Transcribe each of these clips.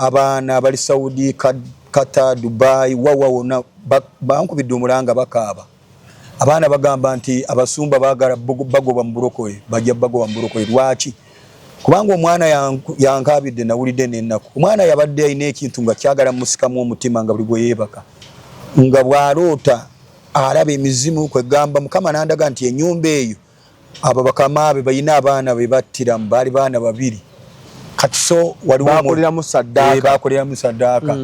Abaana abali Saudi, Qatar, Dubai, wawa wonna bankubidde omulanga, bakaaba. Abaana bagamba nti abasumba baagala bagoba mu bulokole, bajja bagoba mu bulokole. Lwaki? Kubanga omwana yankaabidde, nawulidde n'ennaku. Omwana yabadde alina ekintu nga kyagala musikamu omutima, nga buli gwe yeebaka nga bw'aloota alaba emizimu. Kwegamba Mukama nandaga nti ennyumba eyo abo bakama be balina abaana be battiramu, baali baana babiri. Kati so waliwo bakoleramu saddaaka. Bakoleramu saddaaka.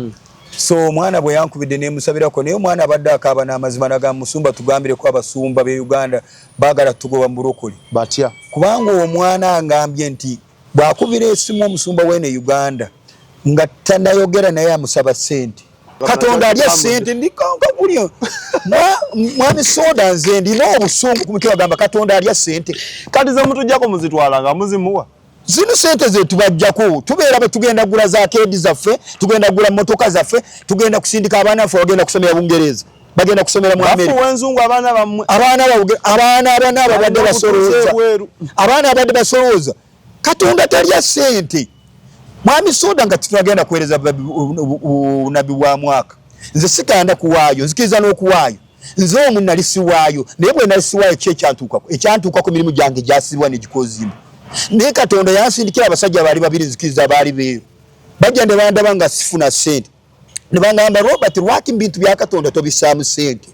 So omwana bwe yankubidde nemusabirako, naye omwana abadde akaaba n'amazima, nagamba, "Musumba, tugambireko, abasumba b'e Uganda baagala tugoba mu bulokole." Batya? Kubanga omwana angambye nti bw'akubira esimu omusumba wene Uganda nga tanayogera naye amusaba ssente. Katonda alya ssente? Ndikanka buli mwami Soda, nze ndina obusungu ku mutima. Gamba, Katonda alya ssente? Kati ze mutujjako muzitwala nga muzimuwa? Zino sente zetubajjako, tubeera bwe tugenda gula za keedi zaffe, tugenda gula motoka zaffe, tugenda kusindika abaana baffe, bagenda kusomera Bungereza, bagenda kusomera mu Amerika. Bafuuwa enzungu abaana bammwe. Abaana abaana abana ababadde basolooza. Ebweru. Abaana abadde basolooza. Katonda talya sente, mwami Soda. Nga tunagenda kuweereza bunabbi bwa mwaka, nze sikanda kuwaayo, nzikiriza n'okuwaayo. Nze omu nali siwaayo, naye bwe nali siwaayo, ki ekyantuukako? Ekyantuukako, mirimu gyange gyasibwa negikozimba, naye Katonda yansindikira abasajja baali babiri, nzikiriza baali beeru, bajja ne bandaba nga sifuna sente, ne bangamba, "Robert, lwaki mu bintu bya Katonda tobissaamu sente?"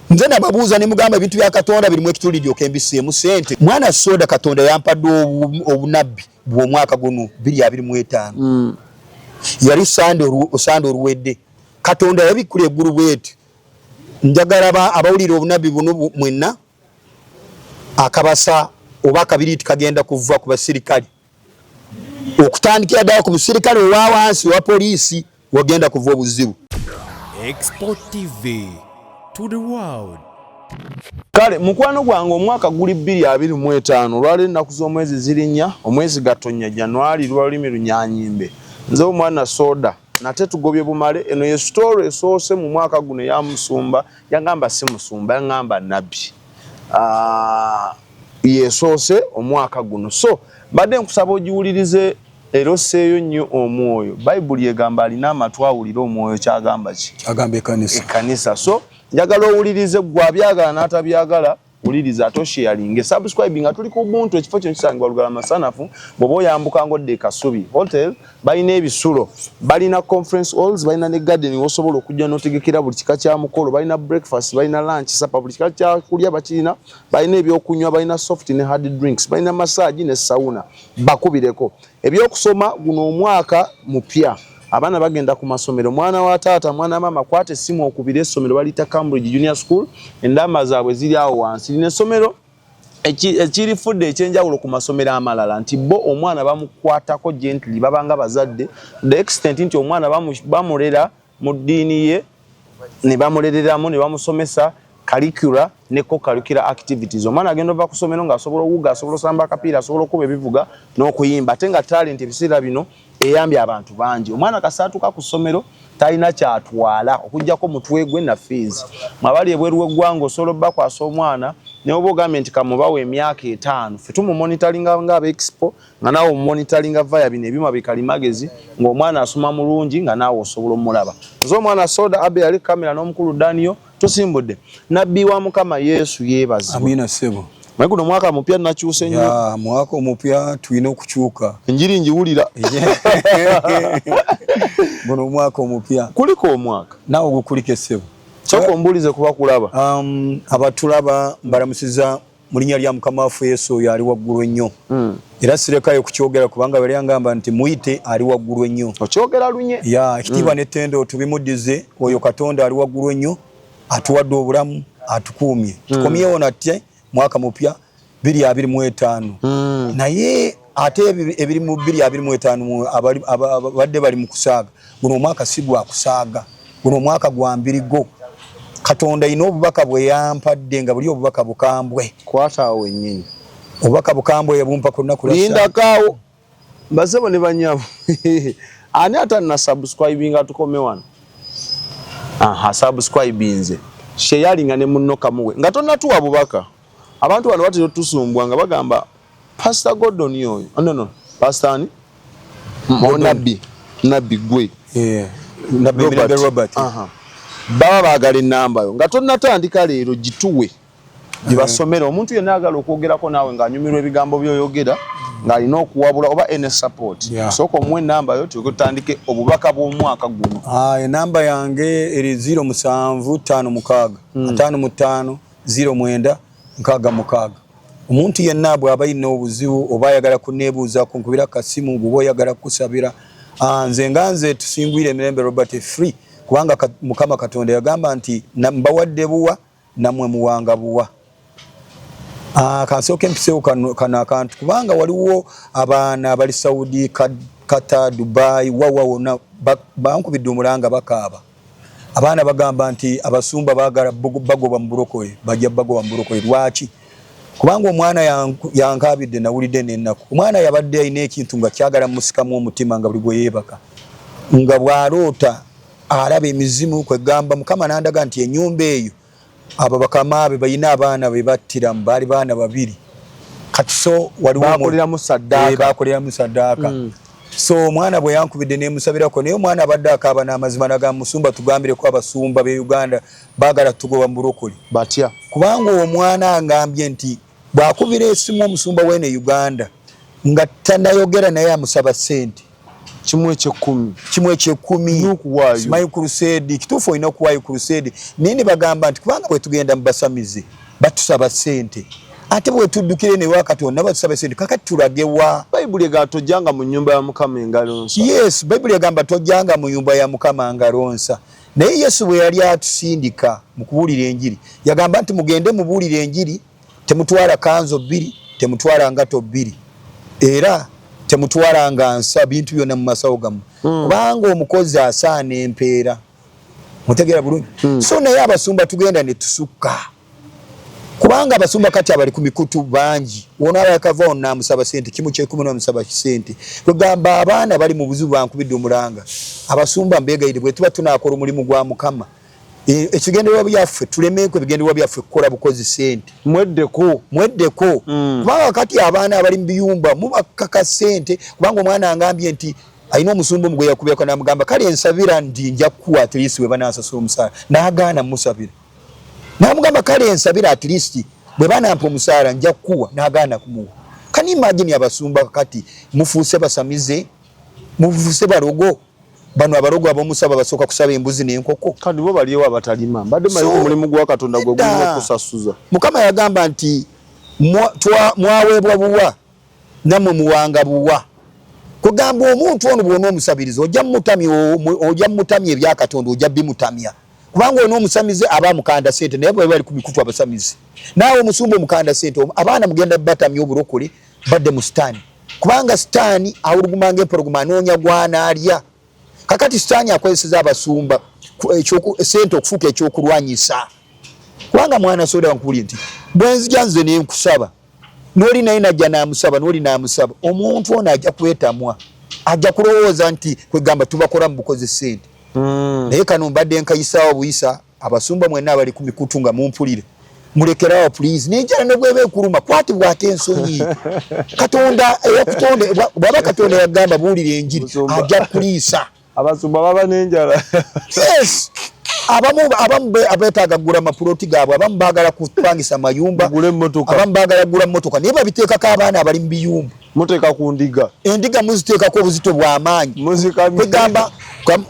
Nze nababuuza ne mugamba, "Ebintu bya Katonda birimu ekituli, lyoke mbisseemu sente?" Mwana Soda, Katonda yampadde obunabbi bw'omwaka guno 2025. Yali Sande oluwedde, Katonda yabikkula eggulu bweti. Njagala abawulira obunabbi buno mwenna, akabasa oba akabiriiti kagenda kuva ku basirikale, okutandikira ddala ku musirikale owa wansi owa poliisi, wagenda kuva obuzibu. Export TV to the world. Kale mukwano gwange, omwaka guli 2025. Olwali ennaku z'omwezi ziri 4, omwezi Gatonnya, Januari, lwa lulimi lunyanyimbe. Nze omwana Soda nate tugobye bumale. Eno ye story esoose mu mwaka guno eya musumba. Yagamba si musumba, yaŋŋamba nabbi. Ah, yesoose omwaka guno, so mbadde nkusaba ogiwulirize era osseeyo nnyo omwoyo. Bayibuli egamba, alina amatu awulire omwoyo kyagamba ki? Agamba ekanisa. Ekkanisa. So njagala owulirize, gwe abyagala n'atabyagala, wuliriza ate osharinge, subscribe. Nga tuli ku Buntu, ekifo kino kisangibwa Lugala Masanafu. Bw'oba oyambuka ng'odda e Kasubi Hotel, balina ebisulo, balina conference halls, balina ne garden wosobola okujja n'otegekera buli kika kya mukolo. Balina breakfast, balina lunch, supper, buli kika kya kulya bakirina. Balina ebyokunywa, balina soft ne hard drinks, balina massage ne sauna. Bakubireko. Ebyokusoma, guno omwaka mupya, abaana bagenda ku masomero. Mwana wa taata, mwana wa maama, kwata essimu okubira essomero, baliyita Cambridge Junior School. Endamba zaabwe ziri awo wansi. Lino essomero ekirifudde ekyenjawulo ku masomero amalala nti bo omwana bamukwatako gently, babanga bazadde, the extent nti omwana bamulera mu ddiini ye, ne bamulereramu, ne bamusomesa curricula ne co-curricular activities. Omwana agenda ova ku ssomero ng'asobola owuga, asobola osamba akapiira, asobola okuba ebivuga n'okuyimba, ate nga talent ebiseera bino eyambye abantu bangi. Omwana kasaatuka ku ssomero talina kyatwala okuggyako mutwe gwe na fees. Mwabali ebweru w'eggwanga, osobola obbakwasa omwana naye oba ogambye nti kamubawa emyaka 5, ffe tumumonitoringa nga ab'Expo, nga naawe omumonitoringa via bino ebyuma bikalimagezi, ng'omwana asoma mulungi, nga naawe osobola omulaba. Nze omwana Soda Abe, yali kamera n'omukulu Daniel. Tusimbudde. Nabbi wa Mukama, Yesu yeebazibwe. Amina, ssebo. Naye guno mwaka mupya, nakyuse nnyo. Ya, mwaka omupya tulina okukyuka. Enjiri njiwulira. Guno omwaka omupya. Kuliko omwaka. Naawe gukulike, ssebo. Sooka ombuulize kuba kulaba. Abatulaba mbalamusiza mu linnya lya Mukama waffe Yesu, oyo ali waggulu ennyo. Era sirekayo kukyogera, kubanga bali angamba nti muyite ali waggulu ennyo. Okyogera lunye. Ya, ekitiibwa n'ettendo tubimuddize oyo Katonda ali waggulu ennyo, atuwadde obulamu, atukuumye, tukomyewo nate mwaka mupya 2025. Naye ate ebiri mu 2025, abadde bali mu kusaaga, guno omwaka si gwa kusaaga, guno omwaka gwa mbirigo. Katonda ayina obubaka bwe yampadde, nga buli obubaka bukambwe. Kwata awo wennyini. Obubaka bukambwe, yabumpa ku lunaku lwa Lindakaawo, basebo ne banyabo. Ani atanna subscribinga? Tukome wano. Aha, subscribinze, sharinga ne munno kamuwe. Nga tonnatuwa bubaka, abantu bano batera otusumbwa nga bagamba Pastor Gordon oyo. Oh, no, no, Pastor ani? Onabbi. Nabbi gwe Nabbi Mirembe Robert. Baba baagala ennamba yo nga tonnatandika leero, gituwe gibasomere. Omuntu yenna ayagala okwogerako naawe ng'anyumirwa ebigambo by'oyogera, ng'alina okuwabula oba any support, sooka omuwe ennamba yo tulyoke tutandike obubaka bw'omwaka guno. Ah, enamba yange eri 0756 55 09 66. Omuntu yenna bw'aba alina obuzibu oba ayagala kuneebuuzaako, nkubira kasimu. Bw'oba oyagala kukusabira, ah, nze nga nze Tusingwire Emirembe Robert, free, kubanga Mukama Katonda yagamba nti mbawadde buwa, nammwe muwanga buwa. Ah, kansooke mpiseewo kano akantu, kubanga waliwo abaana abali Saudi, Qatar, Dubai, wawa wonna, bankubidde omulanga bakaaba. Abaana bagamba nti abasumba baagala bagoba mu bulokole, bajja bagoba mu bulokole. Lwaki? Kubanga omwana yankaabidde, nawulidde n'ennaku. Omwana yabadde alina ekintu nga kyagala musikamu omutima, nga buli gwe yeebaka nga bw'aloota alaba emizimu. Kwegamba Mukama nandaga nti ennyumba eyo abo bakama be balina abaana be battiramu, baali baana babiri. Kati so waliwo Bakoleramu saddaaka. Eh, bakoleramu saddaaka. So omwana bwe yankubidde nemusabirako, naye omwana abadde akaaba n'amazima, nagamba, "Musumba, tugambireko, abasumba b'e Uganda baagala tugoba mu bulokole." Batya? Kubanga omwana angambye nti bw'akubira esimu omusumba wene Uganda nga tanayogera naye amusaba ssente. Kimu ekyekumi. Kimu ekyekumi. N'okuwaayo. Simanyi crusade kituufu, olina okuwaayo crusade, naye ne bagamba nti kubanga bwe tugenda mu basamize batusaba ssente, ate bwe tuddukire newa Katonda batusaba ssente, kakati tulagewa? Bayibuli egamba tojjanga mu nnyumba ya Mukama engalo nsa. Yes, Bayibuli egamba tojjanga mu nyumba ya Mukama ngalo nsa, naye Yesu bwe yali atusindika mu kubuulira enjiri yagamba nti mugende mubuulire enjiri, temutwala kanzo bbiri, temutwala ngato bbiri, era temutwala nga nsa bintu byonna mu masawo gammwe, kubanga omukozi asaana empeera. Mutegeera bulungi? So naye abasumba tugenda ne tusukka, kubanga abasumba kati abali ku mikutu bangi, wona abakava namusaba sente, kimu kyekumi namusaba sente. Kwegamba abaana bali mu buzibu, bankubidde omulanga. Abasumba mbegayire, bwe tuba tunakola omulimu gwa Mukama, ekigendererwa byaffe tulemeeko, ebigendererwa byaffe kukola bukozi sente. Mweddeko. Mweddeko, kubanga kati abaana abali mu biyumba mubakaka sente, kubanga omwana angambye nti alina omusumba omu gwe yakubirako namugamba, "Kale nsabira nti nja kukuwa at least bwe banansasula omusaala." N'agaana musabira. Namugamba, "Kale nsabira at least bwe banampa omusaala nja kukuwa." N'agaana kumuwa. Kani imagine, abasumba kati mufuuse basamize, mufuuse balogo. Bano abalogo abomusaba basooka kusaba embuzi n'enkoko. Kati bo baliwo abatalima, mbadde manyi ku mulimu gwa Katonda gwe gulina okusasuza. Mukama yagamba nti mwaweebwa buwa, nammwe muwanga buwa. Kugamba omuntu ono bwona omusabiriza ojja mutamya, ebya Katonda ojja bimutamya, kubanga ona omusamize aba mukanda sente, naye bwe bali ku mikutu abasamize, naawe omusumba omukanda sente, abaana mugenda batamya obulokole, badde mu sitaani, kubanga sitaani awuluguma ng'empologoma, anoonya gwanaalya. Kakati sitaani akozeseza abasumba sente okufuuka ekyokulwanyisa, kubanga mwana soda nkubulye nti bwenzija nze nenkusaba, noli naye najja namusaba, noli namusaba, omuntu ono ajja kwetamwa, ajja kulowooza nti kwegamba tubakola mu bukozi sente. Naye kano mbadde nkayisaawo buyisa. Abasumba mwenna abali ku mikutu nga mumpulire, mulekerawo please. Nenjala nebweba ekuluma, kwatibwako ensonyi. Katonda eyakutonda, bwaba Katonda yagamba buulira enjiri, ajja kuliisa. Abasumba baba n'enjala. Yes, abamu abeetaaga kugula amapuloti gaabwe, abamu baagala kupangisa mayumba, abamu baagala kugula mmotoka, naye babiteekako abaana abali mu biyumba. Muteeka ku ndiga. Endiga muziteekako obuzito bw'amaanyi. Kwegamba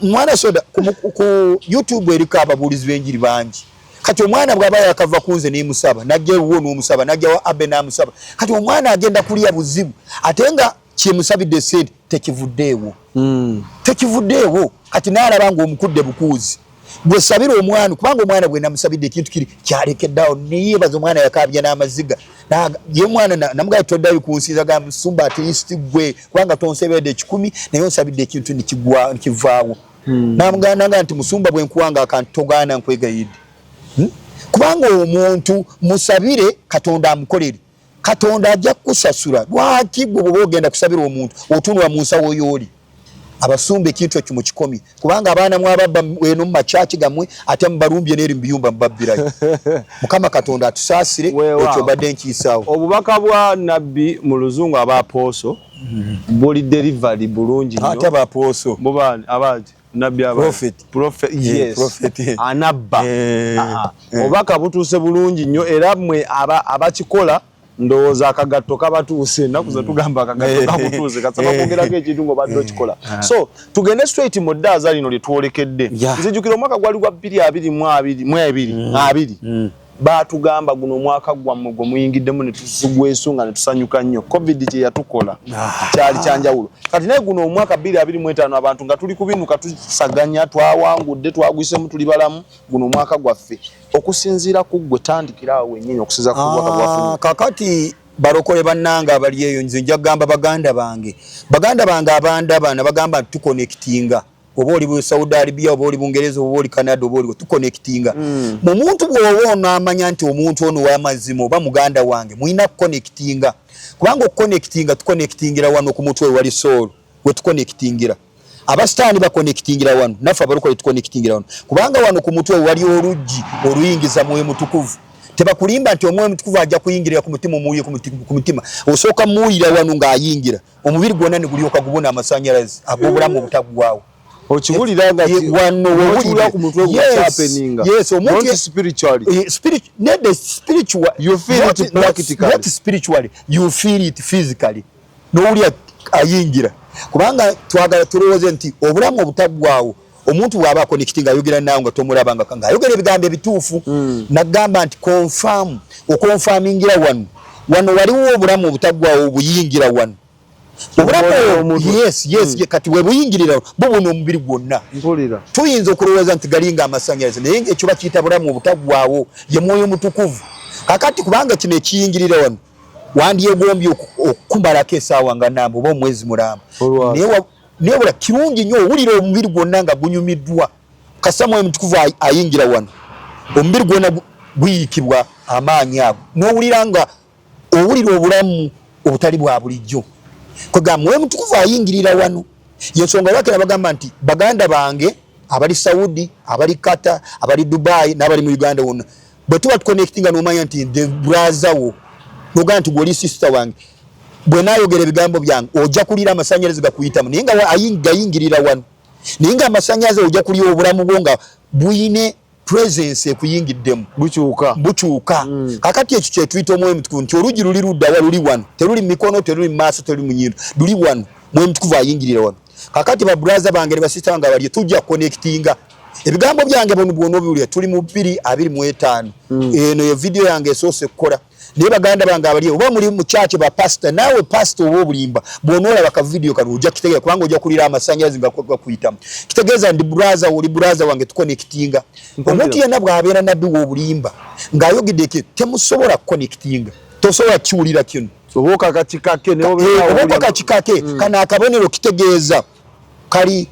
mwana soda ku YouTube eriko ababuulizi b'enjiri bangi. Kati omwana bw'aba yakava ku nze nemusaba, najja ewuwo n'omusaba, najja wa abe n'amusaba, kati omwana agenda kulya buzibu, ate nga kyemusabidde sente tekivuddeewo. Tekivuddeewo. Kati naalaba ng'omukudde bukuuzi. Gwe sabira omwana, kubanga omwana bwe namusabidde ekintu kiri kyalekeddeawo, neyeebaza. Omwana yakaabya n'amaziga. Ye omwana namugamba, "Toddayo kunsinza." Gamba, "Musumba, at least gwe, kubanga tonsebedde 100, naye onsabidde ekintu nikigwa nikivaawo." Namugamba nti, "Musumba, bwe nkuwanga akantu togaana, nkwegayidde." Kubanga omuntu musabire Katonda amukolere, Katonda ajja kukusasula. Lwaki gwe bwoba ogenda kusabira omuntu otunula mu nsawo y'oli? Abasumba ekintu ekyo mukikomye, kubanga abaana mwababba eno mu makyaki gammwe, ate mubalumbye n'eri mu biyumba mubabbirayo. Mukama Katonda atusaasire. Ekyo mbadde nkiisaawo. Obubaka bwa nabbi mu luzungu aba apostle buli delivery bulungi nnyo. Ate aba apostle. Mubaani abaati nabbi aba prophet. Prophet, yes. Prophet. Anabba. Obubaka butuuse bulungi nnyo, era mmwe abakikola ndowooza akagatto kabatuuse. Ennaku ze tugamba akagatto kakutuuse, kasaba kwongerako ekintu ng'obadde okikola. So tugende straight mu ddaaza lino lye twolekedde. Nzijukira omwaka gwali gwa 2022 abiri, baatugamba guno omwaka gwammwe gwe muyingiddemu, ne tugwesunga ne tusanyuka nnyo. Covid kye yatukola kyali kyanjawulo. Kati naye guno omwaka 2025, abantu nga tuli kubinuka, tusaganya, twawangudde, twagwisemu, tuli balamu, guno omwaka gwaffe. Okusinziira ku ggwe, tandikira awo wennyini, okusinziira ku bubaka bwafunye. Kakati balokole bannange abali eyo, nze nja kugamba baganda bange abandaba, nabagamba nti tuconnectinga. Oba oli bu Saudi Arabia, oba oli Bungereza, oba oli Canada, oba oli, tuconnectinga. Mu muntu bw'oba onaamanya nti omuntu ono w'amazima oba muganda wange, mulina kuconnectinga, kubanga okuconnectinga, tuconnectingira wano ku mutwe wali soul we tuconnectingira. Abasitaani baconnectingira wano, naffe abalokole tuconnectingira wano, kubanga wano ku mutwe wali oluggi oluyingiza Mwoyo Mutukuvu. Tebakulimba nti Omwoyo Mutukuvu ajja kuyingirira ku mutima, omuwulire ku mutima. Osooka muwulira wano ng'ayingira, omubiri gwonna ne gulyoka gubuna amasanyalaze ag'obulamu obutaggwaawo. Okiwulira nga wano. Okiwulira ku mutwe gwa happening. Yes, omuntu not spiritually. Spirit, not the spiritual. You feel not, it practically. Not spiritually, you feel it physically, n'owulira ayingira. Kubanga twagala tulowooze nti obulamu obutaggwaawo, omuntu bw'aba aconnecti nga ayogera naawe nga tomulaba, nga ng'ayogera ebigambo ebituufu, nagamba nti confirm, oconfirmingira wano. Wano waliwo obulamu obutaggwaawo obuyingira wano, obulamu. Yes. Kati bwe buyingirira bubuna omubiri gwonna. Mpulira. Tuyinza okulowooza nti galinga amasanyalaze, naye ekyo bakiyita bulamu obutaggwaawo, ye Mwoyo Mutukuvu. Kakati kubanga kino ekiyingirira wano, wandyegombye okukumalako esaawa nga namba oba omwezi mulamba, naye bula kirungi nnyo owulira omubiri gwonna nga gunyumiddwa. Kasita Mwoyo Mutukuvu ayingira wano, omubiri gwonna guyiikibwa amaanyi ago, n'owulira nga owulira obulamu obutali bwa bulijjo. Kwegamba Mwoyo Mutukuvu ayingirira wano. Yensonga lwaki nabagamba nti baganda bange abali Saudi, abali Qatar, abali Dubai n'abali mu Uganda wonna, bwe tuba tuconnectinga, n'omanya nti the brother wo, nogamba nti gwoli sister wange, bwe naayogera ebigambo byange ojja kulira amasanyalaze gakuyitamu, naye nga gayingirira wano, naye nga amasanyalaze ojja kulya obulamu bwo nga buyine presence ekuyingiddemu. Bukyuka. Bukyuka. Kakati ekyo kyetuyita Omwoyo Mutukuvu, nti oluggi luli luddawa? Luli wano. Teruli mu mikono, teruli mu maaso, teruli mu nyindo, luli wano. Mwoyo Mutukuvu ayingirira wano. Kakati babraza bange ne basista bange abaliyo, tujja connectinga. Ebigambo byange bono bwona obiwulira, tuli mu 2025. Eno ye video yange esoose kukola. Naye baganda bange abaliyo, oba muli mu church, ba pastor, naawe pastor oba obulimba, bw'onoolaba ka video kano ojja kitegeera, kubanga ojja kulira amasanyalaze nga gakuyitamu. Kitegeeza ndi brother, oli brother wange, tuconnectinga. Omuntu yenna bw'abeera nabbi w'obulimba ng'ayogedde ekyo, temusobola kuconnectinga, tosobola kiwulira kino. Oba okakakikake. Oba okakakikake. Kano akabonero kitegeeza kali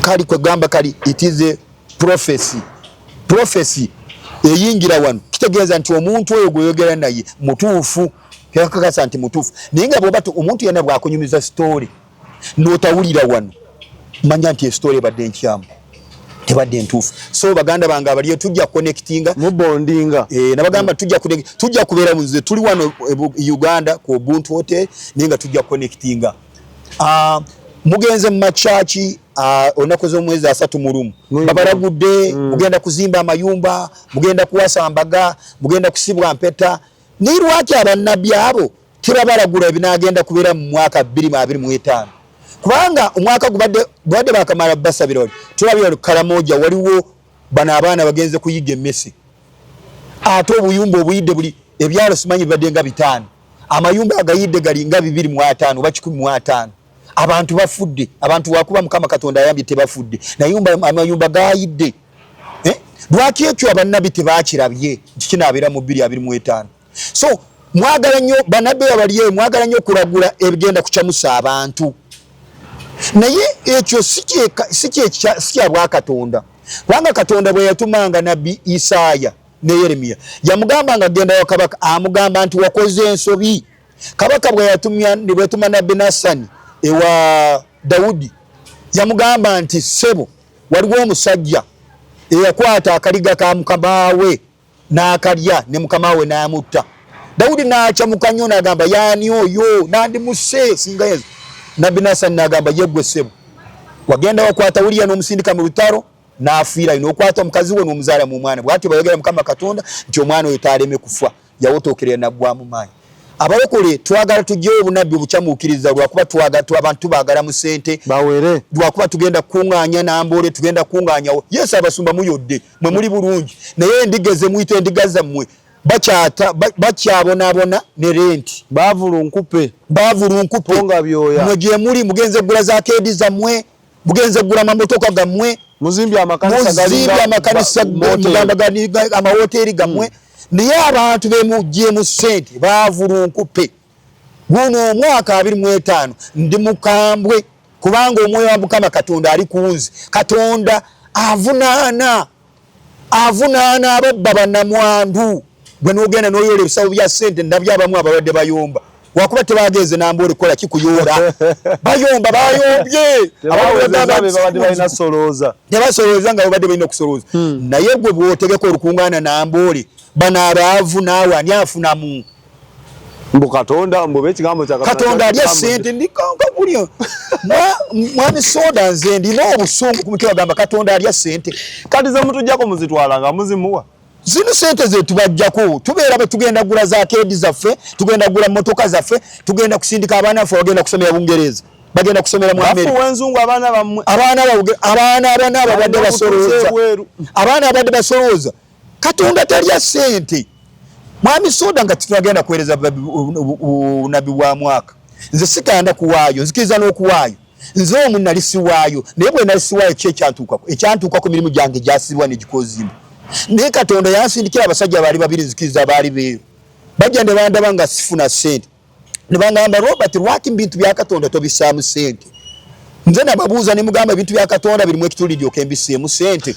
kali kwegamba kali, it is a prophecy. Prophecy eyingira wano, kitegeeza nti omuntu oyo gweyogera naye mutuufu, kakakasa nti mutuufu. Naye nga bwoba omuntu yenna bwakunyumiza story n'otawulira wano, manya nti estory ebadde nkyamu, tebadde ntuufu. So baganda bange abaliyo, tujja connectinga. Mubondinga. Nabagamba tujja kubeera muze tuli wano e Uganda ku Ubuntu Hotel, naye nga tujja connectinga. Mugenze mu makyaki olunaku z'omwezi 31, babalagudde mugenda kuzimba amayumba, mugenda kuwasa mbaga, mugenda kusibwa mpeta. Naye lwaki abannabbi abo tebabalagula ebinaagenda kubeera mu mwaka 2025? Kubanga omwaka gubadde gubadde bakamala basabira. Wali tulabye wali Karamoja, waliwo bano abaana bagenze kuyiga emmese, ate obuyumba obuyidde buli ebyalo simanyi bibadde nga bitaano, amayumba agayidde gali nga 250 oba 150. Abantu bafudde, abantu wakuba Mukama Katonda ayambye tebafudde, naye amayumba gayidde. Eh? Lwaki ekyo abannabbi tebakirabye nti kinaabeera mu 2025? So mwagala nnyo, bannabbi abaliyo, mwagala nnyo okulagula ebigenda kucamusa abantu, naye ekyo si kya bwakatonda. Kubanga Katonda bwe yatumanga nabbi Isaaya ne Yeremiya, yamugamba nga genda wa kabaka, amugamba nti wakoze ensobi. Kabaka bwe yatumya, bwe yatuma nabbi Nasani ewa Dawudi, yamugamba nti, ssebo, waliwo omusajja eyakwata akaliga ka mukamaawe n'akalya ne mukamaawe n'amutta. Dawudi n'akyamuka nnyo n'agamba, yaani oyo? Nandimuse singa yezu. Nabbi Nasani n'agamba, yeggwe ssebo, wagenda wakwata Uliya n'omusindika mu lutalo n'afiirayo, n'okwata omukazi we n'omuzaala mu mwana. Bw'atyo bayogera Mukama Katonda nti omwana oyo taaleme kufa. Yawotookerera naggwamu maanyi. Abalokole twagala tugyewo obunabbi obukyamuukiriza lwakuba twagala abantu tubaagala mu ssente bawere, lwakuba tugenda kukuŋŋaanya Namboole, tugenda kukuŋŋaanyawo. Yesu, abasumba muyodde, mwe muli bulungi, naye endiga ze muyita endiga zammwe bakyabonaabona ne renti. Baavulunkupe. Baavulunkupe. Ponga byoya. Mwe gye muli mugenze kugula za keedi zammwe, mugenze kugula amamotoka gammwe, muzimbye amakanisa, muzimbye amakanisa, amawoteeri gammwe, naye abantu bemugyemu ssente baavulunkupe. Guno omwaka 25 ndi mukambwe kubanga omwoyo wa Mukama Katonda ali ku nze. Katonda avunaana avunaana ababba bannamwandu. Gwe n'ogenda n'oyola ebisawo bya ssente. Ndabye abamu abalwadde bayomba wakuba tebagenze Namboole kukola kikuyoola, bayomba bayombye. Tebasolooza nga babadde balina okusolooza. Naye gwe bw'otegeka olukuŋŋaana Namboole, bano abaavu naawe ani afunamu? Mbu Katonda, mbu ekigambo kya Katonda alya ssente. Ndikankabulya mwami Soda, nze ndina obusungu ku mutima gamba Katonda alya ssente. Kati ze mutujjako muzitwala nga muzimuwa? Zino sente zetubajjako tubeera bwe tugenda gula za keedi zaffe, tugenda gula motoka zaffe, tugenda kusindika abaana baffe, bagenda kusomera Bungereza, bagenda kusomera mu Amerika. Enzungu abaana bammwe. Abaana abaana abaana ababadde basolooza, abaana abadde basolooza. Katonda talya sente, mwami Soda. Nga tetwagenda kuweereza nabbi bwa mwaka, nze siganda kuwaayo, nzikiriza n'okuwaayo. Nze omu nali siwaayo, naye bwe nali siwaayo, ki ekyantuukako? Ekyantuukako, mirimu gyange gyasibwa negikozimba, naye Katonda yansindikira abasajja baali babiri, nzikiriza baali beeru. Bajja ne bandaba nga sifuna sente ne bangamba, "Robert, lwaki mu bintu bya Katonda tobissaamu sente?" Nze nababuuza ne mugamba, ebintu bya Katonda birimu ekituli lyoke mbisseemu sente?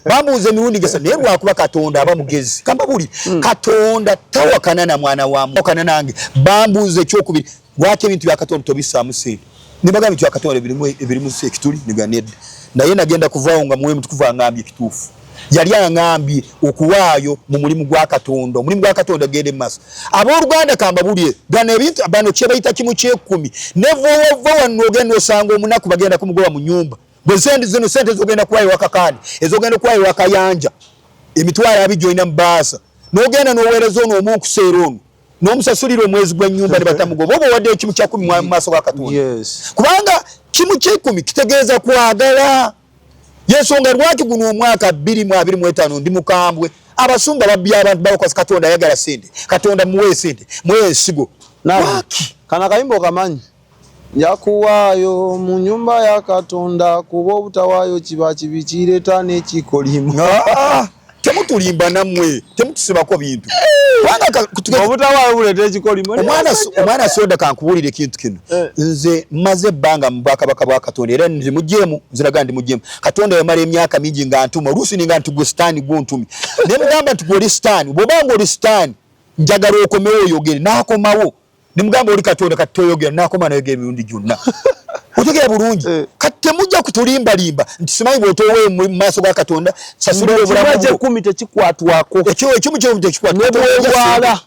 Bambuuza emirundi gesa, naye lwakuba Katonda aba mugezi. Kambabuli, Katonda tawakana na mwana wamukana nange. Bambuuza ekyokubiri, lwaki ebintu bya Katonda tobissaamu sente? Ne bagamba, ebintu bya Katonda ebirimu ekituli? Niga nedda. Naye nagenda kuvaawo nga Mwoyo Mutukuvu angambye ekituufu. Yali angambye okuwaayo mu mulimu gwa Katonda, omulimu gwa Katonda gende mu maaso. Abooluganda, kambabulye gano ebintu bano kyebayita kimu kyekumi. Nevowava wano ogenda osanga omunaku bagenda kumugoba mu nyumba. Bwe sente zino, sente zogenda kuwayo wakakaani, ezogenda kuwayo wakayanja, 200,000 gyolina mu baasa, n'ogenda n'oweereza ono omunkuseera ono n'omusasulira omwezi gw'ennyumba ne batamugoba, oba owadde ekimu kyakumi mu maaso ga Katonda, kubanga kimu kyekumi kitegeeza kwagala. Yensonga lwaki guno omwaka 2025 ndi mukambwe. Abasumba babbye abantu, babakwasa. Katonda ayagala sente, Katonda muwe sente, muwe ensigo. Lwaki? Kana akayimba okamanyi? Njakuwaayo mu nyumba ya Katonda, kuba obutawaayo kiba kibi, kireeta n'ekikolimo. Ah, temutulimba nammwe, temutusibako bintu, kubanga obutawaayo buleeta ekikolimo. Omwana Soda, kankubuulire ekintu kino. Nze mmaze ebbanga mu bwakabaka bwa Katonda, era nze mujeemu, nziraga ndi mujeemu. Katonda yamala emyaka mingi nga ntuma, oluusi ninga nti, "Gwe Sitaani, gwontumye." Ne mugamba nti, "Gwe oli Sitaani, bw'obanga oli Sitaani, njagala okomewo oyogere." N'akomawo. Nemugamba, "Oli Katonda, kati toyogera." Nakoma nayogera emirundi gyonna. Otegera bulungi? Kati temujja kutulimbalimba nti simanyi bw'otoowe mu maaso ga Katonda sasulira obulamu bwo. Kyekumi tekikwatwako. Ekyo ekimu kyo tekikwatwako. Nebwolwala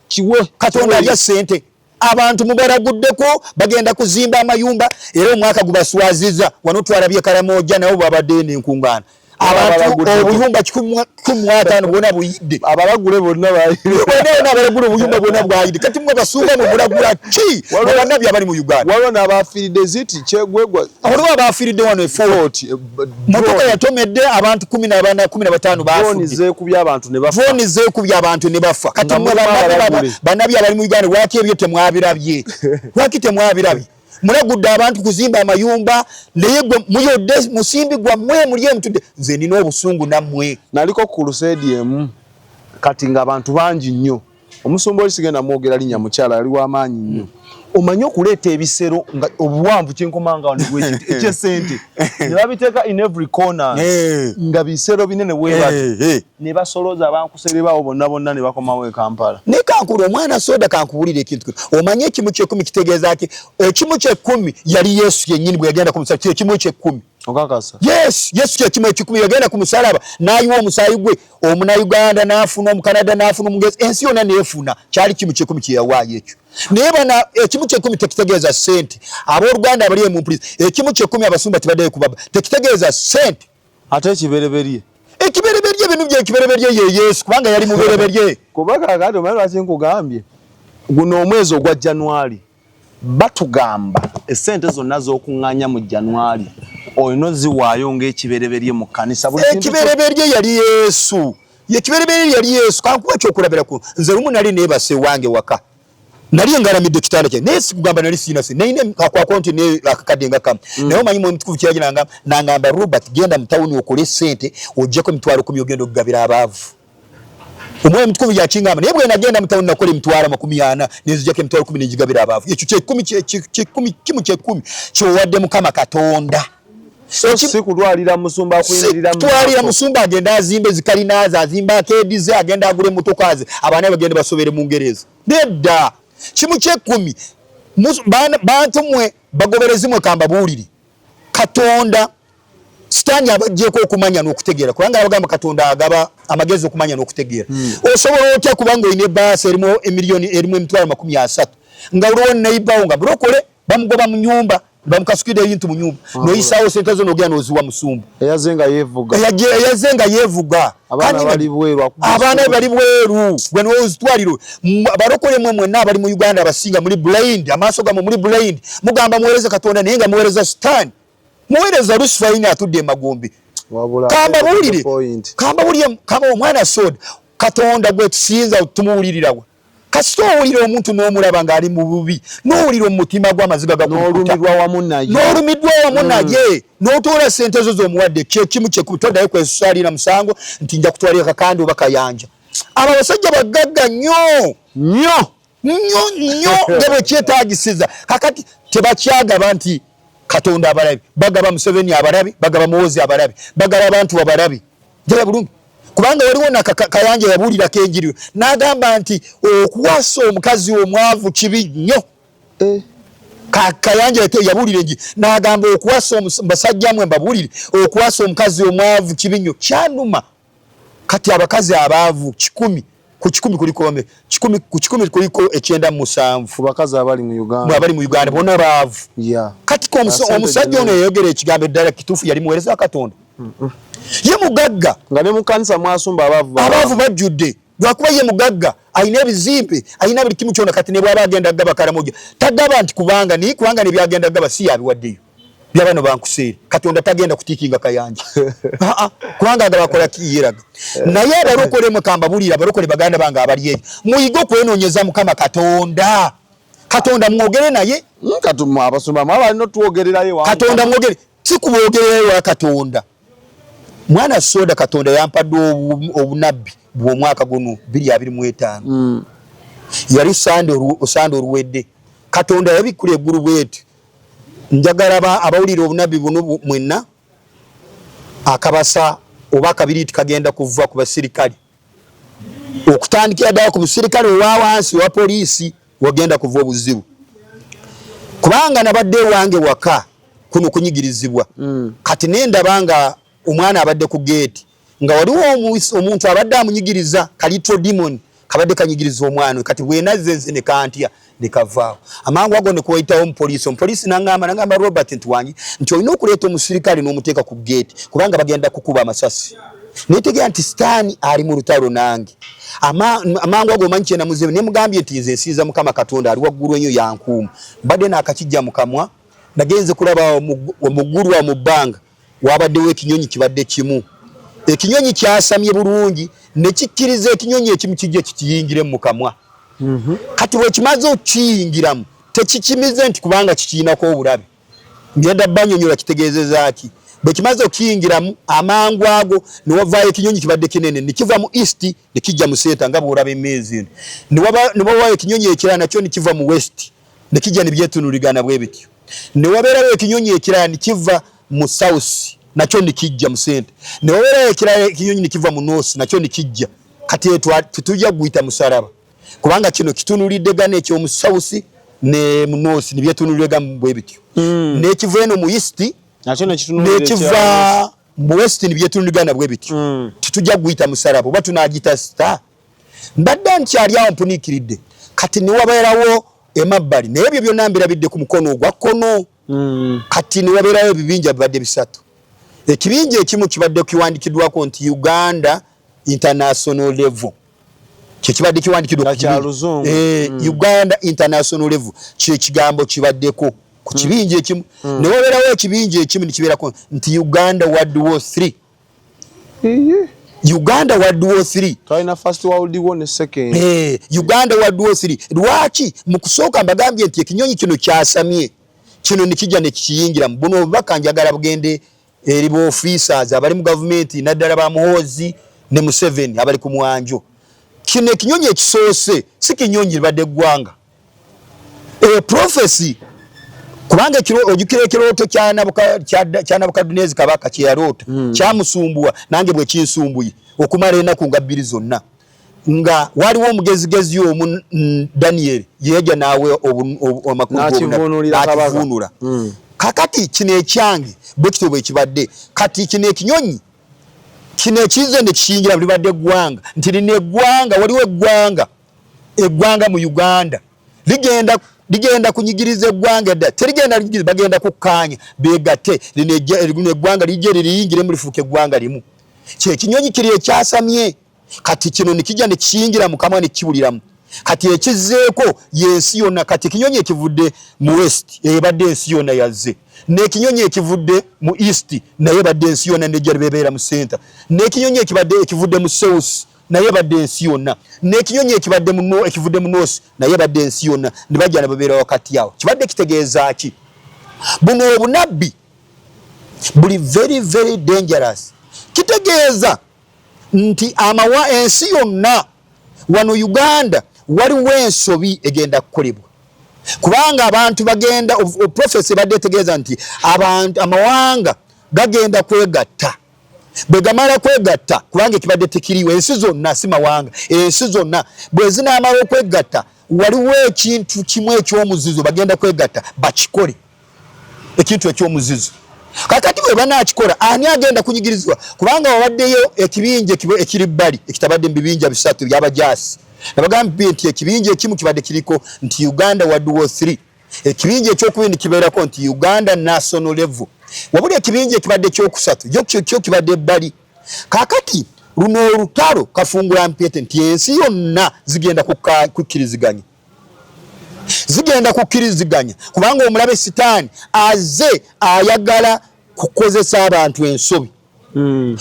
kiwe. Katonda alya sente? Abantu mubalaguddeko bagenda kuzimba amayumba, era omwaka gubaswaziza. Wano twalabye Karamoja, nabo babaddeyo n'enkuŋŋaana, abantu obuyumba 150 bwona buyidde. Abalagule bonna. Bonna abalagule, obuyumba bwonna bwayidde. Kati mwe basumba mwe mulagula ki? Bannabbi abali mu Uganda. Waliwo n'abafiiridde ziti kyegwegwa. Waliwo abafiiridde wano e Fort, motoka yatomedde abantu 14, 15 bafudde. Zeekubye abantu ne bafa. Drone zeekubye abantu ne bafa. Kati mwe bannabbi abali mu Uganda, lwaki ebyo temwabirabye? Lwaki temwabirabye? Mulagudde abantu kuzimba amayumba, naye gwe muyodde musimbi gwammwe, mulye mutudde. Nze nina obusungu nammwe. Naliko ku crusade emu, kati ng'abantu bangi nnyo. Omusumba oli, sigenda mwogera linnya, mukyala yali w'amaanyi nnyo. Omanyi okuleeta ebisero nga obuwanvu kyenkomanga wano ekyesente ne babiteeka in every corner nga bisero binene webati ne basoloza abankuserebaawo bonna bonna ne bakomawo e Kampala. Naye kankulu omwana soda kankuwulira ekintu omanyi ekimu kyekumi kitegeeza ki? Ekimu kyekumi yali Yesu yennyini bwe yagenda ku musalaba kyekimu kyekumi. Okakasa? Yes, Yesu kyekimu ekikumi yagenda ku musalaba n'ayiwa omusaayi gwe omunauganda n'afuna omukanada n'afuna omugezi ensi yonna n'efuna kyali kimu kyekumi kye yawaayo ekyo. Naye bana ekimu kyekumi tekitegeeza ssente. Abooluganda abali emumpuliza ekimu kyekumi abasumba tebaddeyo kubaba tekitegeeza ssente. Ate ekibereberye ekibereberye bino bye ekibereberye ye Yesu kubanga yali mubereberye. Kuba kaakati omanyi lwaki nkugambye guno omwezi ogwa January batugamba essente zonna z'okuŋŋaanya mu January olina oziwaayo ng'ekibereberye mu kkanisa. Ekibereberye yali Yesu, ekibereberye yali Yesu. Kankuwa ekyokulabirako, nze lumu nali neebase wange waka nali ngalamidde kitanda kye naye sikugamba nali sirina sente nalina akwako nti ne akakadde nga kamu mm. Naye omanyi mwe mutukuvu kyeyajja nangamba Robert genda mu tawuni okole sente ojjeko emitwalo kumi ogenda okugabira abaavu. Omwoyo mutukuvu yakingamba naye bwe nagenda mu tawuni nakola emitwalo 40 nenzijako emitwalo 10 nengigabira abaavu. Ekyo kyekumi kyekumi kimu kyekumi kyowadde Mukama Katonda. So si kulwalira musumba akuyimirira mu kutwalira musumba agenda azimbe zikalina ze azimba akeedi ze agenda agula emmotoka ze abaana bagende basobere mu Ngereza. Nedda, kimu kyekumi bantu mwe bagoberezi mwe kambabuulire Katonda Sitaani abajjeeko okumanya n'okutegeera kubanga abagamba Katonda agaba amagezi okumanya n'okutegeera. Hmm. Osobola otya kubanga olina ebbaasa erimu emiliyoni erimu emitwalo 30 nga waliwo neighbor nga bulokole bamugoba mu nyumba bamukasukidde ebintu mu nyumba ah. noyisaawo sente zo nogenda noziwa musumba eyaze nga yeevuga eyaze nga yeevuga abaana bali bweru gwe nozitwaliro abalokole mwe mwenna abali mu Uganda abasinga muli blind amaaso gamwe muli blind mugamba muweereza Katonda naye nga muweereza Sitaani muweereza Lusifa yini atudde emagombe. Kambabuulire kambabuulire kamba omwana soda Katonda gwe tusinza tumuwulirirawa kasita owulira omuntu n'omulaba ng'ali mu bubi n'owulira omutima gw'amaziga gakukuta n'olumiddwa wamu mm. naye n'otoola ssente zo z'omuwadde kyekimu kyekubi toddayo kwesalira musango nti nja kutwalira kakandi oba kayanja. Abo abasajja bagagga nnyo nnyo nnyo nnyo nga bwe kyetaagisiza. Kakati tebakyagaba nti Katonda abalabi, bagaba Museveni abalabi, bagaba Muhoozi abalabi, bagaba abantu abalabi. Njala bulungi kubanga waliwo na Kayanja yabuulirako enjiri n'agamba nti okuwasa omukazi omwavu kibi nnyo. Eh. Kayanja yabuulira enjiri n'agamba okuwasa basajja mwe mbabuulire okuwasa omukazi omwavu kibi nnyo kyanuma. Kati abakazi abaavu 100 ku 100 kuliko 100 ku 100 kuliko 97 ku bakazi abali mu Uganda abali mu Uganda bonna baavu. Yeah. Kati omusajja ono yayogera ekigambo eddala kituufu yali muweereza wa Katonda. Mm -mm. Ye mugagga nga ne mu kanisa mwasumba abaavu abaavu bajjudde lwakuba ye mugagga alina ebizimbe alina buli kimu kyona. Kati ne bw'aba agenda gaba Karamoja tagaba nti kubanga naye kubanga ne byagenda gaba si yabiwaddeyo byabano bankuseere. Katonda tagenda kutikinga Kayanja kubanga agaba akola kiyeraga. Naye abalokole mwe kambabuulire abalokole baganda bange abali eyo muyige okwenoonyeza Mukama Katonda. Katonda mwogere naye abasumba mwe abalina otwogererayo Katonda mwogere si kuboogererayo wa Katonda. Mwana soda Katonda yampadde obunabbi bw'omwaka guno 2025. Mm. Yali sande oluwedde Katonda yabikkula eggulu bweti. Njagala abawulira obunabbi buno mwenna akabasa oba akabiriiti kagenda kuva ku basirikale okutandikira ddala ku musirikale owa wansi owa poliisi wagenda kuva obuzibu kubanga nabadde ewange waka kuno kunyigirizibwa. Mm. Kati nendaba nga omwana abadde ku geeti nga waliwo omuntu abadde amunyigiriza kalitro demon kabadde kanyigiriza omwana kati bwenazze nze ne kantya ne kavaawo amangu ago ne kuwayitawo omupoliisi omupoliisi nangamba nangamba Robert nti wangi nti olina okuleeta omusirikale n'omuteeka ku geeti kubanga bagenda kukuba amasasi. Netegera nti Sitaani ali mu lutalo nange amangu ago omanyi kyenamuzeewo ne mugambye nti nze nsinza Mukama Katonda ali waggulu ennyo yankuuma mbadde naakakijja mu kamwa nagenze kulaba omuggulu wa mu bbanga wabaddewo ekinyonyi kibadde kimu ekinyonyi kyasamye bulungi ne kikkiriza ekinyonyi ekimu kijje kikiyingire mu kamwa. Mm -hmm. Kati bwe kimaze okukiyingiramu tekikimize nti kubanga kikirinako obulabe ngenda banyonyola kitegeezeza ki bwe kimaze okukiyingiramu amangu ago ne wavaayo ekinyonyi kibadde kinene ne kiva mu east ne kijja mu center nga bw'olaba emmeezi eno ne wavaayo ekinyonyi ekirala nakyo ne kiva mu west. Nekijja nebyetunuligana bwe bityo. Ne wabeerawo ekinyonyi ekirala nekiva mu south nakyo nekijja mu sente. Ne wabeerawo ekirala ekinyonyi nekiva mu north nakyo nekijja. Kati tetujja kuguyita musalaba kubanga kino kitunulidde gana ekyomu south ne mu north nebyetunuligana bwe bityo. Nekiva eno mu east nekiva mu west nebyetunuligana bwe bityo. Tetujja kuguyita musalaba oba tunagita star. Mbadde nkyali awo mpuniikiridde kati newabeerawo emabbali naye ebyo byonna mbirabidde ku mukono ogwa kkono. Kati newabeerawo ebibinja bibadde bisatu. Ekibinja ekimu kibadde kiwandikiddwako nti Uganda International Level, kyekibadde kiwandikiddwa Uganda International Level, kyekigambo kibaddeko ku kibinja ekimu. Newabeerawo ekibinja ekimu nekibeerako nti Uganda World War 3. Uganda World War 3. Twalina first world war ne second. Uganda World War 3. Lwaki mu kusooka mbagambye nti ekinyonyi kino kyasamye kino nikijja nekiyingira mu buno obubaka njagala bugende eri ba officers abali mu gavumenti naddala ba Muhoozi ne Museveni abali ku mwanjo. Kino ekinyonyi ekisoose si kinyonyi libadde eggwanga. Prophecy kubanga ojjukira ekirooto kya Nabukadduneeza kabaka kye yaloota kyamusumbuwa nange bwe kinsumbuye okumala ennaku nga bbiri zonna nga waliwo omugezigezi omu Daniel yeyajja naawe amakulu n'akivvuunula. Kakati kino ekyange bwe kityo bwe kibadde. Kati kino ekinyonyi kino ekize ne kiyingira libadde eggwanga nti lino eggwanga waliwo eggwanga eggwanga mu Uganda ligenda kunyigiriza eggwanga edda terigenda ligiriza bagenda kukkaanya beegatte lino eggwanga lijje liriyingire mulifuuka eggwanga limu. Kye kinyonyi kiri ekyasamye kati kino nikijja ne kiyingira mu kamwa ne kibuliramu. Kati ekizzeeko y'ensi yonna. Kati ekinyonyi ekivudde mu west ebadde ensi yonna yazze, n'ekinyonyi ekivudde mu east naye ebadde ensi yonna nejja bebeera mu center, n'ekinyonyi ekibadde ekivudde mu south naye badde ensi yonna, n'ekinyonyi ekibadde mu ekivudde mu north naye badde ensi yonna ne bajja ne babeera wakati awo. Kibadde kitegeeza ki? Buno obunabbi buli very very dangerous. Kitegeeza nti amawa ensi yonna wano Uganda waliwo ensobi egenda kukolebwa kubanga abantu bagenda prophecy badde etegeeza nti abantu amawanga gagenda kwegatta. Bwe gamala kwegatta kubanga ekibadde tekiriwo ensi zonna si mawanga ensi zonna bwe zinaamala okwegatta waliwo ekintu kimu ekyomuzizo bagenda kwegatta bakikole ekintu ekyomuzizo. Kakati bwe banaakikola ani agenda kunyigirizibwa? Kubanga wabaddeyo ekibinja ekiri bbali ekitabadde mu bibinja bisatu ebyabajaasi nabagambye nti ekibinja ekimu kibadde kiriko nti Uganda World War 3, ekibinja ekyokubiri kibeerako nti Uganda National Level, wabula ekibinja ekibadde ekyokusatu kyo kibadde ebbali. Kakati luno olutalo kafungula mpete nti ensi yonna zigenda kukkiriziganya zigenda kukkiriziganya kubanga omulabe Sitaani aze ayagala kukozesa abantu ensobi.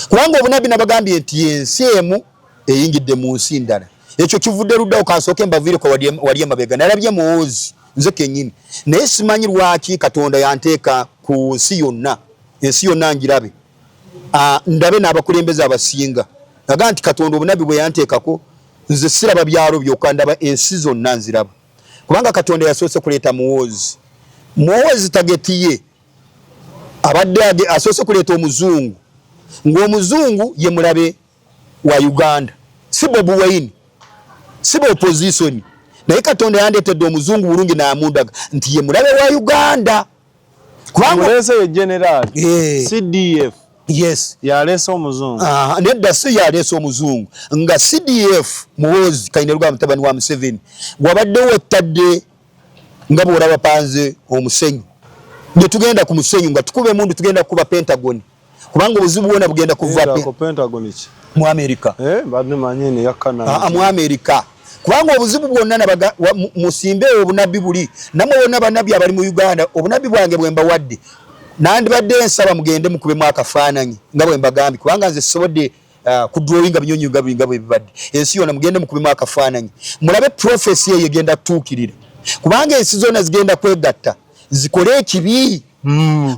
Kubanga obunabbi nabagambye nti ensi emu eyingidde mu nsi ndala. Ekyo kivudde luddawo kansooke mbaviireko wali emabega. Nalabye Muhoozi nze kennyini naye simanyi lwaki Katonda yanteeka ku nsi yonna, ensi yonna ngirabe ndabe n'abakulembeze abasinga. Naga nti Katonda obunabbi bwe yanteekako nze siraba byalo byokka ndaba ensi zonna nziraba. Kubanga Katonda yasoose kuleeta Muhoozi. Muhoozi tageti ye abadde asoose kuleeta omuzungu ng'omuzungu ye mulabe wa Uganda, si Bobi Wine, si opposition. Naye Katonda yandeetedde omuzungu bulungi n'amundaga nti ye mulabe wa Uganda. Kubanga ye general CDF. Yes. Yaleese omuzungu. Nedda si yaleese omuzungu nga CDF Muhoozi Kainerugaba mutabani wa Museveni wabaddewo ettadde nga bw'olaba panze omusenyu ne tugenda ku musenyu nga tukuba emundu tugenda kukuba Pentagon kubanga obuzibu bwona bugenda kuva Pentagon ki mu America. Mu America kubanga obuzibu bwonna musimbe obunabbi buli namwe bonna bannabbi abali mu Uganda obunabbi bwange bwe mbawadde nandibadde nsaba mugende mukubemu akafaananyi nga bwe mbagambye kubanga nze sisobodde kudrawinga binyonyi nga bwe bibadde ensi yonna mugende mukubemu akafaananyi mulabe prophecy eyo egenda kutuukirira kubanga ensi zonna zigenda kwegatta zikole ekibi.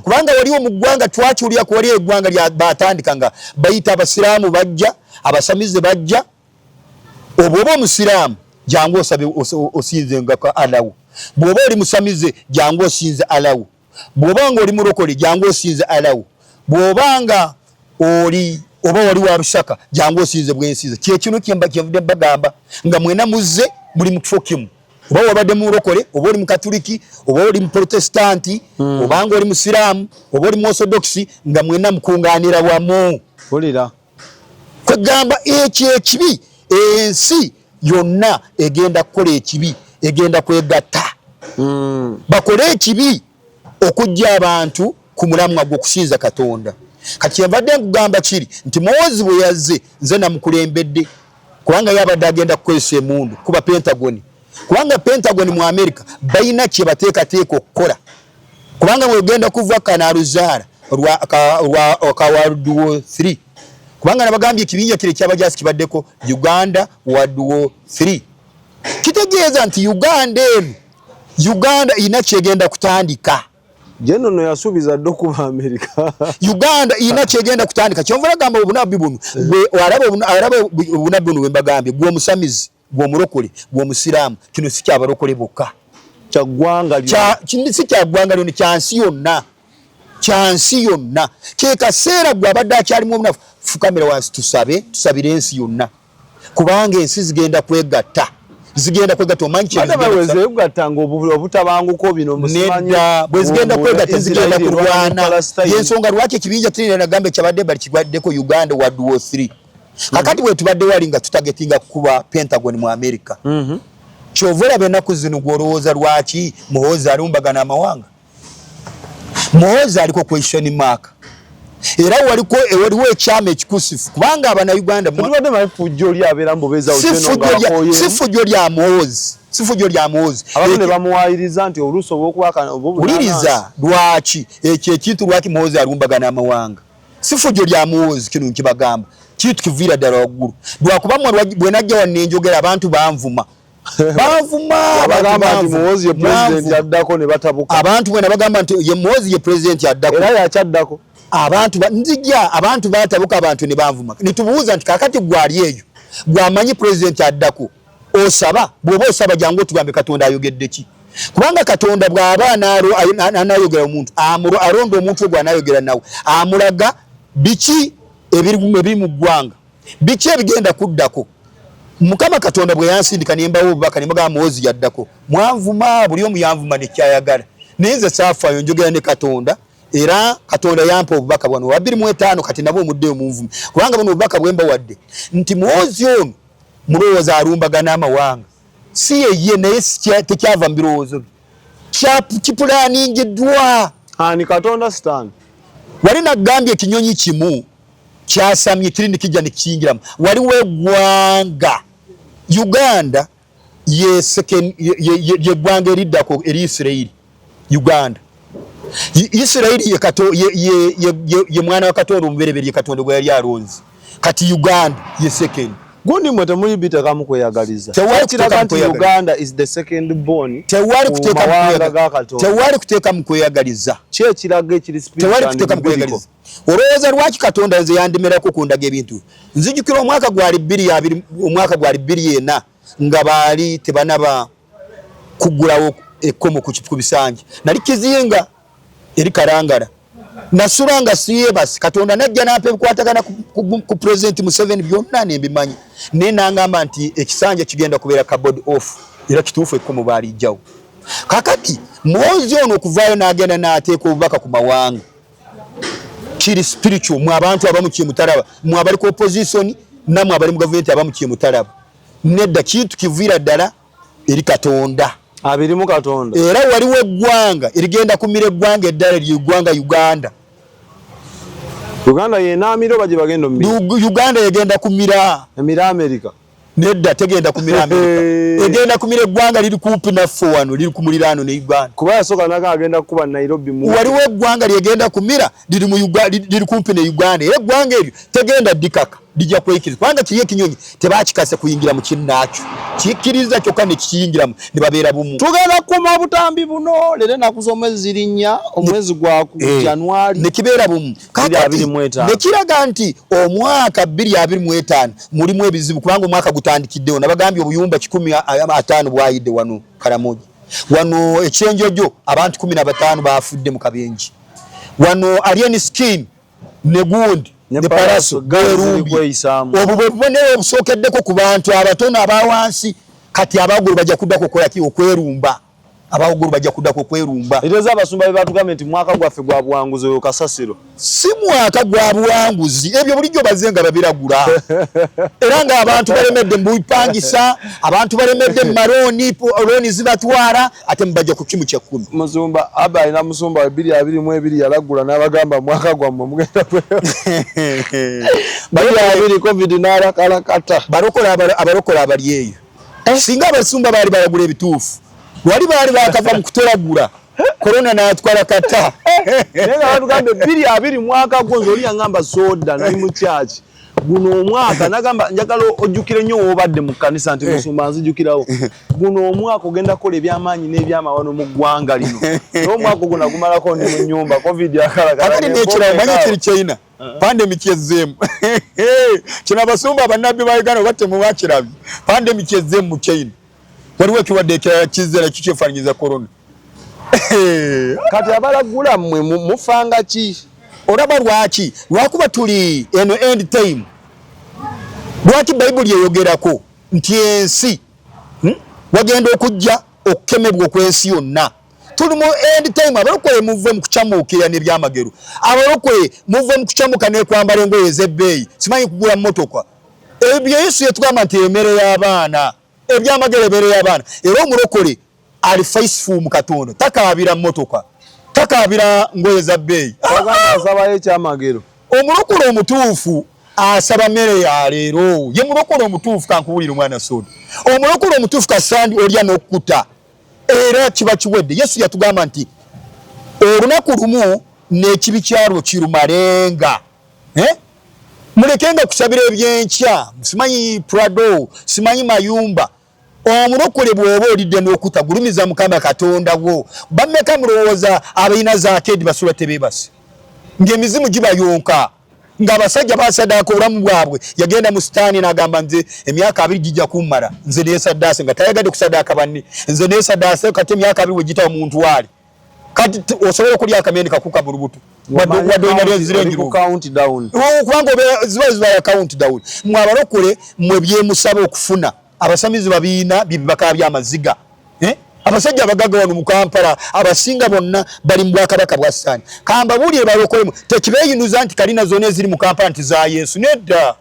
Kubanga waliwo mu ggwanga twakiwulira ku waliwo eggwanga lya batandika nga bayita abasiraamu bajja abasamize bajja obwoba omusiraamu jangu osabe osinze nga ka alawo. Bw'oba oli musamize, jangu osinze alawo. Bw'oba nga oli mulokole, jangu osinze alawo. Bw'oba nga oli oba wali wa Lusaka, jangu osinze bwensinze. Kyekino kyenvudde mbagamba nga mwena muzze muli mu kifo kimu. Oba wabadde mulokole, oba oli mukatuliki, oba oli muprotestanti, oba nga oli musiraamu, oba oli muorthodox, nga mwena mukungaanira wamu. Wulira. Kwegamba ekyo ekibi, ensi yonna egenda kukola ekibi, egenda kwegatta. Bakole ekibi okujja abantu ku mulamwa gw'okusinza Katonda. Kati kyenvadde nkugamba kiri nti Muhoozi bwe yazze, nze namukulembedde, kubanga yabadde agenda kukozesa emundu kuba Pentagon, kubanga Pentagon mu America balina kye bateekateeka okukola, kubanga bwegenda kuva kanaluzaala ka World War 3, kubanga nabagambye ekibinja kire kyabajasi kibaddeko Uganda World War 3, kitegeeza nti Uganda eno, Uganda ina kyegenda kutandika. Jeno no yasuubiza dda okuba Amerika. Uganda ina kyegenda kutandika. Kyonva nagamba obunabbi buno, gwe alaba obunabbi buno bwe mbagambye, gwe omusamizi, gwe omulokole, gwe omusiraamu, kino si kyabalokole bokka. Kya ggwanga lyonna. Si kya ggwanga lyonna, kya nsi yonna. Kya nsi yonna. Kye kaseera gwe abadde akyalimu obunafu, fukamira wansi tusabe, tusabire ensi yonna. Kubanga ensi zigenda kwegatta. Zigenda kwegatta, omanyi kye zigenda kwegatta nga obutabanguko bino musimanyi. Nedda, bwe zigenda kwegatta zigenda kulwana. Y'ensonga lwaki ekibinja kinene nagamba ekyabadde bali kigwaddeko Uganda World War 3. Kakati bwe tubadde wali nga tutagetinga kukuba Pentagon mu America. Ky'ova olaba ennaku zino gw'olowooza lwaki Muhoozi alumbagana amawanga. Muhoozi aliko question mark. Era waliwo ekyama ekikusifu, kubanga Abannayuganda Tubadde manyi fujjo oli abeera mu bubeezi awo Si Jeno nga akooyeemu. Si fujjo lya Muhoozi. Si fujjo lya Muhoozi. Abamu ne bamuwaayiriza nti oluusi olw'okuba oba obunaanansi. Wuliriza lwaki ekyo ekintu, lwaki Muhoozi alumbagana amawanga. Si fujjo lya Muhoozi, kino nkibagamba. Kintu kiviira ddala waggulu. Lwakuba mmwe bwe najja wano ne njogera abantu banvuma. Banvuma, abantu Abagamba nti banvuma. Muhoozi ye president Mwanvuma. addako ne batabuka. Abantu bwe nabagamba nti ye Muhoozi ye president addako. Era yakyaddako. Abantu nzijja, abantu batabuka, abantu ne banvuma. Ne tubuuza nti kaakati gwe ali eyo, gwe amanyi president addako, osaba, bw'oba osaba jangu otugambe Katonda ayogedde ki? Kubanga Katonda bw'aba anayogera omuntu, alonda omuntu ogwo anayogera nawe, amulaga biki ebiri mu ggwanga, biki ebigenda kuddako. Mukama Katonda bwe yansindika ne mbawa obubaka ne mbagamba Muhoozi yaddako, mwanvuma, buli omu yanvuma ne kyayagala. Naye nze saafaayo, njogera ne Katonda. Era Katonda yampa obubaka bwano wa 2005, kati nabwo omuddeyo munvume. Kubanga buno obubaka bwe mbawadde nti Muhoozi ono mulowooza alumbagana amawanga, si ye ye, naye tekyava mu birowoozo bye, kipulaningiddwa. Ani Katonda Sitaani? Wali nagambye ekinyonyi kimu kyasamye kiri ne kijja ne kiyingiramu. Waliwo eggwanga Uganda ye second, ye ggwanga eriddako eri Isirayiri. Uganda. Isirayiri ye mwana wa Katonda omubereberye Katonda gwe yali alonze. Kati Uganda ye second. Gundi mwe temuli bitekamu kweyagaliza. Tewali Kiraga kuteekamu nti kweyagaliza. Uganda is the second born Tewali ku kuteekamu mawanga kweyagaliza. ga Katonda. Tewali kuteekamu kweyagaliza. Ki ekiraga ekiri spiritual Tewali and kuteekamu biblical? kweyagaliza. Olowooza lwaki Katonda nze yandemerako kundaga ebintu? Nzijukira omwaka gwali bbiri abiri, omwaka gwali bbiri ena nga baali tebanaba kuggulawo ekkomo ku bisanja. Nali kizinga eri Kalangala. Nasula nga siyeebase. Katonda n'ajja n'ampa ebikwatagana ku President Museveni byonna ne mbimanya. Naye n'angamba nti ekisanja kigenda kubeera cupboard off. Era kituufu ekkomo baalijjawo. Kaakati Muhoozi ono okuvaayo n'agenda n'ateeka obubaka ku mawanga kiri spiritual, mwe abantu abamu kye mutalaba, mwe abali ku opposition nammwe abali mu gavumenti abamu kye mutalaba. Nedda, kintu kiviira ddala eri Katonda. Abirimu Katonda. Era waliwo eggwanga erigenda kumira eggwanga eddala ery'eggwanga Uganda. Uganda yenaamira oba gye bagenda omumira? Uganda yegenda kumira. Emira America. Nedda, tegenda kumira America. Egenda kumira eggwanga liri kumpi naffe wano, liri ku muliraano ne Uganda. Kuba yasooka naga agenda kukuba Nairobi mu. Waliwo eggwanga lyegenda kumira liri mu liri kumpi ne Uganda. Era eggwanga eryo tegenda dikaka, lijja kweyikiriza. Kubanga kiri ekinyonyi tebakikase kuyingira mu kinnaakyo. Kikkiriza kyokka ne kikiyingiramu ne babeera bumu. Tugenda kukuuma obutambi buno leero ennaku z'omwezi ziri nnya, omwezi gwa Januari. Ne kibeera bumu. Bbiri abiri mu etaano. Ne kiraga nti omwaka bbiri abiri mu etaano mulimu ebizibu kubanga omwaka gutandikiddewo. Nabagambye obuyumba kikumi ataano bwayidde wano Karamoja. Wano ekyenjojo abantu 15 bafudde mu kabenje. Wano Alien Skin ne gundi ne Paraso gerumbi. Obwo bwe bubonero obusookeddeko ku bantu abatono aba wansi. Kati abagulu bajja kuddako okukola ki? Okwerumba. Abawugulu bajja kuddako okwerumba. Eteeza abasumba be batugambye nti mwaka gwaffe gwa buwanguzi, oyo kasasiro. Si mwaka gwa buwanguzi, ebyo bulijjo bazze nga babiragula. Era ng'abantu balemedde mu bipangisa, abantu balemedde mu malooni, looni zibatwala, ate mubajja ku kimu kya kkumi. Musumba aba alina musumba we 2022 yalagula n'abagamba mwaka gwammwe mugenda 2 20 COVID n'alakalakata. Abalokole abali eyo. Singa abasumba baali balagula ebituufu, wali baali bakava mu kutolagula, korona n'atwala kata. Naye nga batugambye 2020 mwaka gwo, nze oli yaŋŋamba soda nali mu kyaki guno omwaka nagamba njagala ojjukire nnyo w'obadde mu kkanisa nti musumba nzijukirawo guno omwaka ogenda kukola ebyamaanyi n'ebyamawano mu ggwanga lino, naye omwaka ogwo nagumalako ndi mu nnyumba, COVID akalakala. Akati n'ekirala manyi kiri China pandemic ezzeemu. Kino abasumba abannabbi ba Uganda oba temuwakirabye, pandemic ezzeemu mu China. Waliwo ekirwadde ekirala kizze nakyo kyefaananyiza corona. Kati abalagula mmwe mufanga ki? Olaba lwaki? Lwakuba tuli eno end time. Lwaki Bayibuli eyogerako nti ensi wagenda okujja okukemebwa okw'ensi yonna? Tuli mu end time. Abalokole muve mu kucamuukirira n'ebyamagero. Abalokole muve mu kucamuka n'ekwambala engoye ez'ebbeeyi, simanyi kugula mmotoka. Ebyo Yesu yatugamba nti emmere y'abaana, ebyamagero emmere y'abaana. Era omulokole ali faithful mu Katonda takaabira mmotoka, takaabira ngoye za bbeeyi. Bagamba asabayo ekyamagero. Omulokole omutuufu asaba mmere ya leero. Ye mulokole omutuufu. Kankuwulira omwana soda, omulokole omutuufu kasandi olya n'okkuta era kiba kiwedde. Yesu yatugamba nti olunaku lumu n'ekibi kyalwo kirumalenga, eh? Mulekenga kusabira ebyenkya, simanyi Prado, simanyi mayumba. Omulokole bw'oba olidde n'okutta, gulumiza Mukama Katonda wo. Bameka mulowooza abalina zaakedi basula tebeebase ng'emizimu gibayonka, ng'abasajja basaddaaka obulamu bwabwe? Yagenda mu sitaani n'agamba, nze emyaka 20 gijja kummala, nze neesaddaase, nga tayagadde kusaddaaka banne. Nze neesaddaase, kati emyaka 20 bwe gitawo muntwale. Kati osobola okulya akamende kakuka mu lubuto wadde olina lyenzirengiro, kubanga ziba zibaya count down. Mwe abalokole, mwe byemusaba okufuna abasamizi babiina byebibaka byamaziga, eh? Abasajja abagaga wano mu Kampala abasinga bonna bali mu bwakabaka bwa Sitaani. Kambabuulire balokolemu, tekibeeyinuza nti kalina zonna eziri mu Kampala nti za Yesu. Nedda,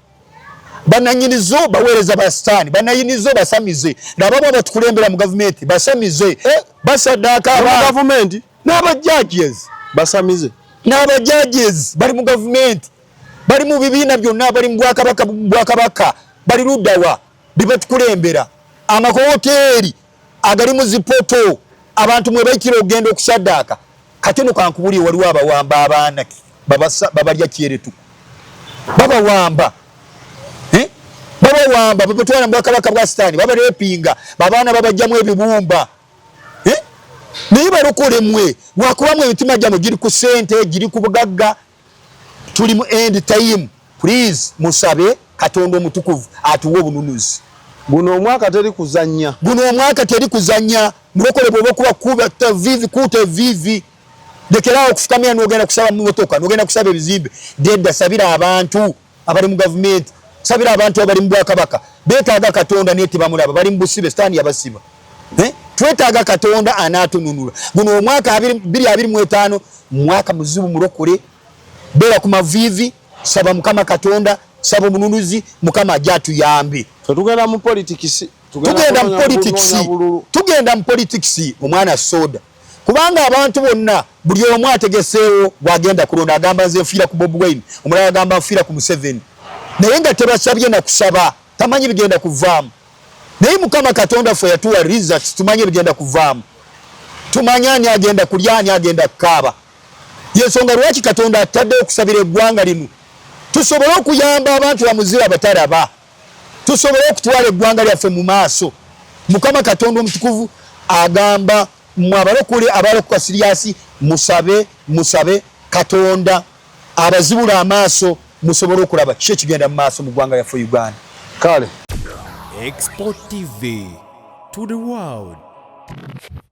bananyinizo baweereza ba Sitaani, bananyinizo basamize, nabamu abatukulembera mu gavumenti basamize, eh? Basaddaaka gavumenti. N'abajudges. Basamize. N'abajudges bali mu gavumenti, bali mu bibiina byonna, bali mu bwakabaka, bali luddawa bibatukulembera. Amahoteeri agali mu zipoto abantu mwe bayitira okugenda okusaddaaka. Kati no kankubulire, waliwo abawamba abaana, babalya kyeretuku, babawamba, eh? Babawamba babatwala mu bwakabaka bwa Sitaani, babarepinga babaana, babajjamu ebibumba, eh? Naye balokole mwe, lwakubamu emitima gyammwe giri ku ssente, giri ku bugagga. Tuli mu end time. Please musabe Katonda omutukuvu atuwe obununuzi. Guno omwaka teri kuzanya. Guno omwaka teri kuzanya. Mulokole bwoba kuba kuba vivi, kuuta evivi, lekerawo okufukamira nogenda kusaba mumotoka, nogenda kusaba ebizimbe. Dedda, sabira abantu abali mu gavumenti, sabira abantu abali mu bwakabaka. Betaaga Katonda naye tebamulaba, bali mu busibe, Sitaani yabasiba, eh? Twetaaga Katonda anaatununula. Guno omwaka 2025 mwaka muzibu. Mulokole beera ku maviivi, saba Mukama Katonda, saba omununuzi. Mukama ajja atuyambe. Tugenda mu politics. Tugenda mu politics, tugenda mu politics omwana soda, kubanga abantu bonna buli omu ategeseewo bwagenda kulonda. Agamba nze nfiira ku Bobi Wine, omulala agamba nfiira ku Museveni, naye nga tebasabye nakusaba, tamanyi bigenda kuvaamu. Naye Mukama Katonda ffe yatuwa results, tumanye ebigenda kuvaamu, tumanye ani agenda kulya, ani agenda kukaaba. Yensonga lwaki Katonda ataddewo okusabira eggwanga lino, tusobole okuyamba abantu bamuzira abatalaba, tusobole okutwala eggwanga lyaffe mu maaso. Mukama Katonda omutukuvu agamba mmwe abalokole abalokoka serious, musabe, musabe Katonda abazibula amaaso musobole okulaba kiki ekigenda mu maaso mu ggwanga lyaffe Uganda. Kale. Export TV to the world.